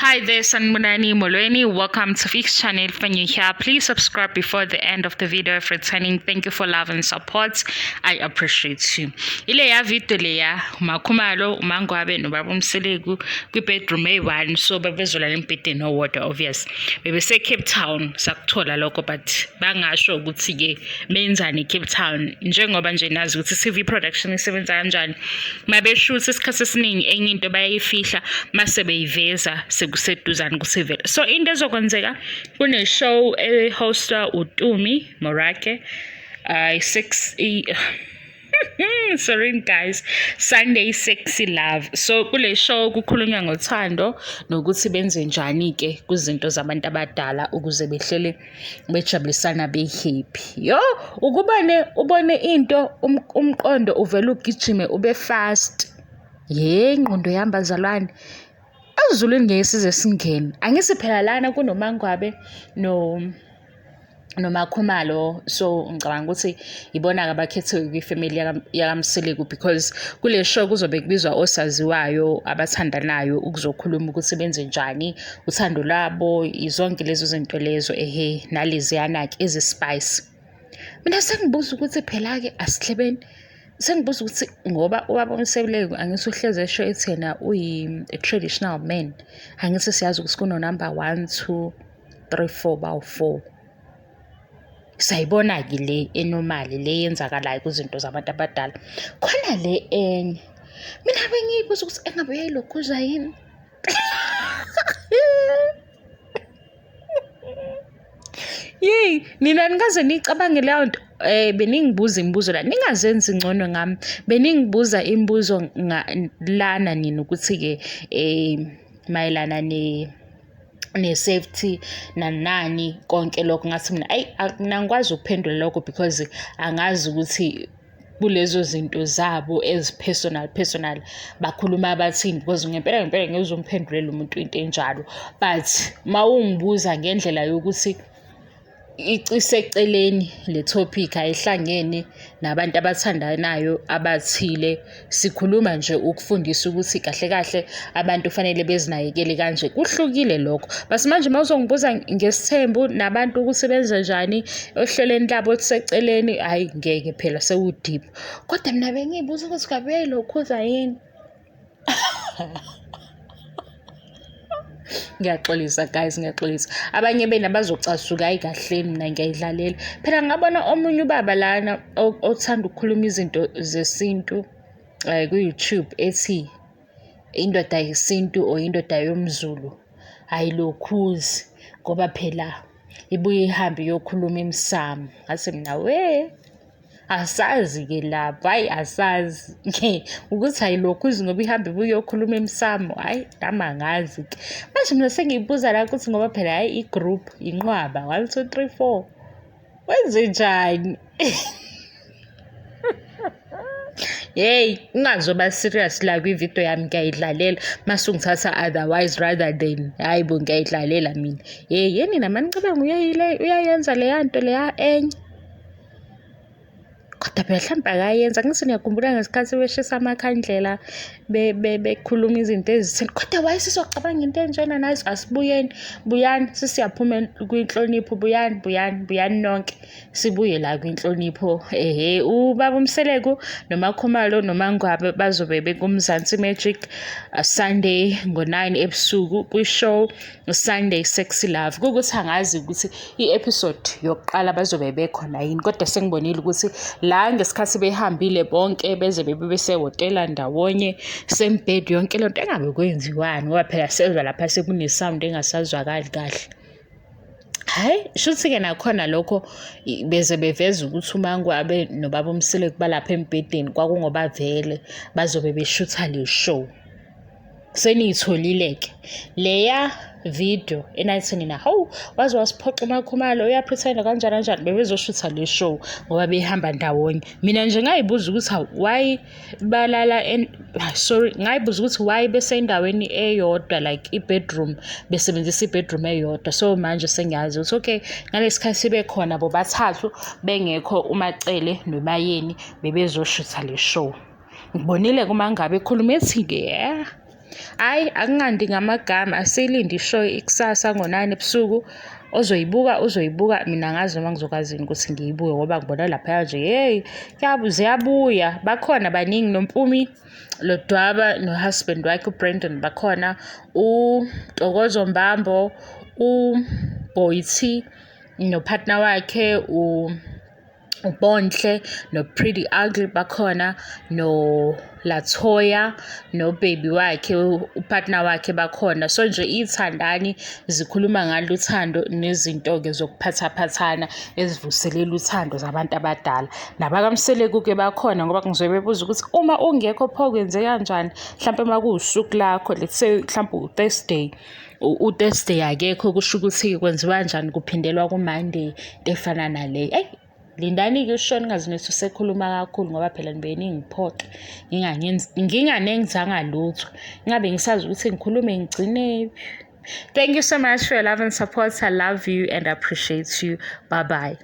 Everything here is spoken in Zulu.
Hi there, Sanibonani Molweni. Welcome to Fix Channel. When you're here, please subscribe before the end of the video. If returning, thank you for love and support. I appreciate you. Ileya video leya uMakhumalo, uMangwabe nobaba uMseleku kwi-bedroom eyi-one, so babezolala embhedeni owodwa, obvious. Bebese Cape Town, sakuthola lokho, but bangasho ukuthi-ke benzani e-Cape Town, njengoba nje nazi ukuthi CV production isebenza kanjani. Mabeshutha isikhathi esiningi enye into bayayifihla, mase beyiveza sekuseduzane ukuthi ivele. So into ezokwenzeka, kune-show e-hosta uTumi Morake, six, sorry guys, Sunday Sexy Love. So kule show kukhulunywa ngothando nokuthi benze njani-ke kwizinto zabantu abadala ukuze behlele bejabulisana, be-happy. Yo, ukubone ubone into, umqondo uvele ugijime ube fast. Ye, ingqondo yami bazalwane, esiZulwini ngeke size singene. Angithi phela lana kunoMangwabe noMakhumalo, so ngicabanga ukuthi ibona-ke abakhethiwe kwifamily yakaMseleku, because kule show kuzobe kubizwa osaziwayo abathandanayo ukuzokhuluma ukuthi benze njani uthando lwabo, zonke lezo zinto lezo, ehe, naleziyana-ke ezi-spice. Mina sengibuza ukuthi phela-ke asihlebeni, sengibuza ukuthi ngoba ubaba uMseleku angithi uhlezi esho ethi yena uyi-traditional man, angithi siyazi ukuthi kuno-number 1 2 3 4, bawu-4. Sayibona-ke le enormal, le yenzakalayo kwizinto zabantu abadala. Khona le enye, mina bengiyibuza ukuthi engabe uyayilokhuza yini? Yeyi, nina nikaze niyicabange leyo nto? Beningibuza imibuzo la, ningazenzi ngcono ngami. Beningibuza imibuzo lana nina ukuthi-ke mayelana ne-safety nani konke lokho. Ngathi mina ayi, angikwazi ukuphendula lokho because angazi ukuthi kulezo zinto zabo ezi-personal personal bakhuluma bathini, because ngempela ngempela ngeke umphendulele umuntu into enjalo. But mawungibuza ngendlela yokuthi iseceleni le topic, ayihlangene nabantu abathandanayo abathile, sikhuluma nje ukufundisa ukuthi kahle kahle abantu fanele bezinakekele kanje, kuhlukile lokho. Bese manje uma uzongibuza ngesithembu nabantu ukuthi benze njani ohlelweni labo oluseceleni, hhayi ngeke phela, sewu-deep. Kodwa mina bengiyibuza ukuthi ngabe uyayilokhuza yini? Ngiyaxolisa guys, ngiyaxolisa. Abanye benu abazocasuka, hayi kahleni, mina ngiyayidlalela. Phela ngabona omunye ubaba lana othanda ukukhuluma izinto zesintu ku-YouTube, ethi indoda yesintu or indoda yomZulu ayilokhuzi ngoba phela ibuye ihambe iyokhuluma emsamo. Ngathi mina we, asazi-ke lapho, hhayi asazi ukuthi ayilokhuzi ngoba ihambe ibuye iyokhuluma emsamo, hhayi nami angazi-ke. Manje mina sengiyibuza la ukuthi ngoba phela hhayi i-group inqwaba 1 2 3 4, wenzenjani? Yeyi, ungazoba serious la kwividiyo yami, ngiyayidlalela mase ungithatha otherwise rather than hhayi bo, ngiyayidlalela mina. Yeyi, yini nami nicabanga uyayenza leya nto leya enye? Kodwa phela mhlawumbe akayenza. Angithi niyakhumbula ngesikhathi beshisa amakhandlela, bekhuluma izinto ezithile. Kodwa why sizocabanga into enjena nazo? Asibuyeni, buyani, sesiyaphuma kwinhlonipho, buyani, buyani, buyani nonke. Sibuye la kwinhlonipho. Ehhe, ubaba uMseleku noMakhumalo noMangwabe bazobe bekuMzansi Magic Sunday ngo-9 ebusuku kwi-show Sunday Sexy Love. Kuwukuthi angazi ukuthi i-episode yokuqala bazobe bekhona yini, kodwa sengibonile ukuthi la ngesikhathi behambile bonke beze bebe besehhotela ndawonye, same bed, yonke le nto engabe kwenziwani, ngoba phela sezwa lapha sekune-sound engasazwakali kahle. Hhayi, shuthi-ke nakhona lokho beze beveza ukuthi uMangwabe nobaba uMseleku balapha embhedeni, kwakungoba vele bazobe beshutha le show. Seniyitholile-ke leya video enathi nina, hawu, waze wasiphoxa uMakhumalo, uyaphithenda kanjani kanjani, bebezoshutha le show ngoba behamba ndawonye. Mina nje ngayibuza ukuthi hawu, why balala, sorry, ngayibuza ukuthi why besendaweni eyodwa, like i-bedroom, besebenzisa i-bedroom eyodwa. So manje sengiyazi ukuthi okay, ngalesi sikhathi bekhona bobathathu bengekho uMacele noMayeni, bebezoshutha le show. Ngibonile kuma ngabe ekhuluma ethi-ke, yeah. Hhayi, akungandi ngamagama, asiyilinde i-show ikusasa ngo-9 ebusuku. Ozoyibuka uzoyibuka, mina angazi noma ngizokwazi yini ukuthi ngiyibuke ngoba ngibona laphaya nje, hheyi, ziyabuya. Bakhona baningi noMpumi Lodwaba no-husband wakhe uBrandon bakhona, uNtokozo Mbambo, uBoity no-partner wakhe uBontle no-Pretty Ugly bakhona, no-Latoya no-baby wakhe, u-partner wakhe bakhona. So nje iy'thandani zikhuluma ngalo uthando nezinto-ke zokuphathaphathana ezivuselela uthando zabantu abadala. NabakaMseleku-ke bakhona ngoba ngizwe bebuza ukuthi uma ungekho pho kwenzeka kanjani? Mhlampe uma kuwusuku lakho, let's say mhlampe u-Thursday, u-Thursday akekho kusho ukuthi kwenziwa kanjani, kuphindelwa ku-Monday, into efana naleyo. Eyi, lindani-ke i-show ningaze nithi usekhuluma kakhulu ngoba phela nibuye ningiphoxe nginganenzanga lutho. Ngingabe ngisazi ukuthi ngikhulume ngigcinephi. Thank you so much for your love and support. I love you and appreciate you. Bye-bye.